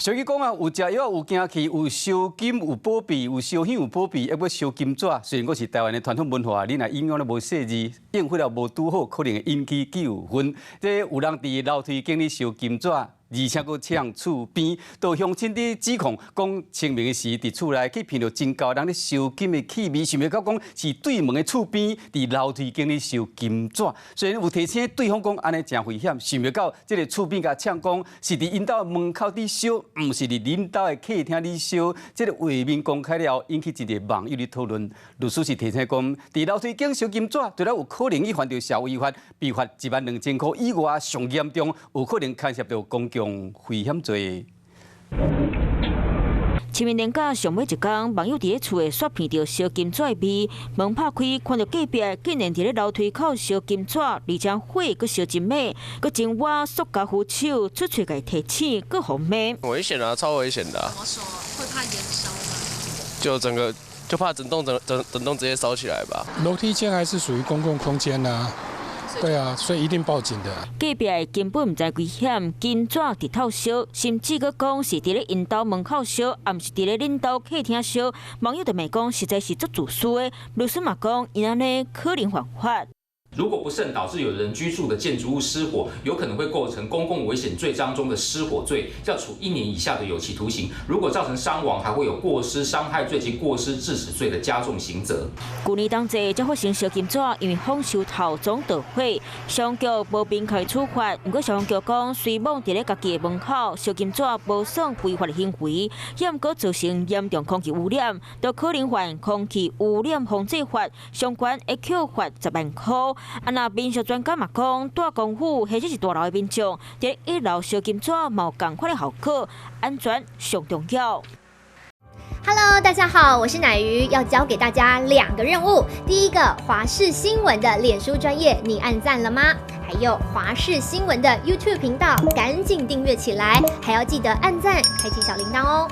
俗語講啊，有食藥有驚氣，有燒金有保庇，有燒香有保庇，猶閣燒金紙。雖然閣是台灣的傳統文化，你若應用咧無細緻，應付了無拄好，可能會引起糾紛。這有人佇樓梯間咧燒金紙，而且閣嗆厝邊，都鄉親佇指控講清明時佇厝內去聞著真厚人咧燒金的氣味，想袂到講是對門的厝邊佇樓梯間咧燒金紙。雖然有提醒對方講按呢誠危險，想袂到這个厝邊共嗆講是佇𪜶兜的門口佇燒，毋是佇恁兜的客廳佇燒。這个畫面公開了後，引起真濟網友咧討論。律師是提醒講，佇樓梯間燒金紙，除了有可能去犯著社會法，被罰12,000箍以外，上嚴重有可能牽涉著公共危險罪。清明連假上尾一工，網友佇咧厝內煞聞著燒金紙的味，門拍開，看著隔壁竟然佇咧樓梯口燒金紙，而且火閣燒真猛，閣真倚塑膠扶手，出喙共伊提醒，閣予罵。危險啊，超危險的。怎麼說？會怕煙燒嗎？就整個就怕整棟整整整棟直接燒起來吧。樓梯間還是屬於公共空間啊。對啊，所以一定報警的。隔壁根本毋知危險，金紙直透燒，甚至閣講是佇咧𪜶兜門口燒，抑毋是佇咧恁兜客廳燒。網友就罵講，實在是足自私的。律師嘛講，𪜶按呢可能犯法。如果不慎導致有人居住的建築物失火，有可能會構成公共危險罪章中的失火罪，要處1年以下的有期徒刑。如果造成傷亡，還會有過失傷害罪及過失致死罪的加重刑責。舊年冬季才發生燒金紙，因為風燒透總著火，消防局無明確處罰。毋過消防局講，雖罔佇咧家己的門口燒金紙，無算違法的行為，猶閣造成嚴重空氣污染，都可能犯空氣污染防制法，相關會扣罰10萬箍。啊，若民俗專家嘛講，蹛公府或者是大樓的民眾，佇一樓燒金紙嘛有仝款的效果，安全上重要。 Hello，大家好，我是乃瑜，要交給大家兩個任務。第一個，華視新聞的臉書專頁，你按讚了嗎？還有華視新聞的 YouTube 頻道，趕緊訂閱起來，還要記得按讚，開啟小鈴鐺哦。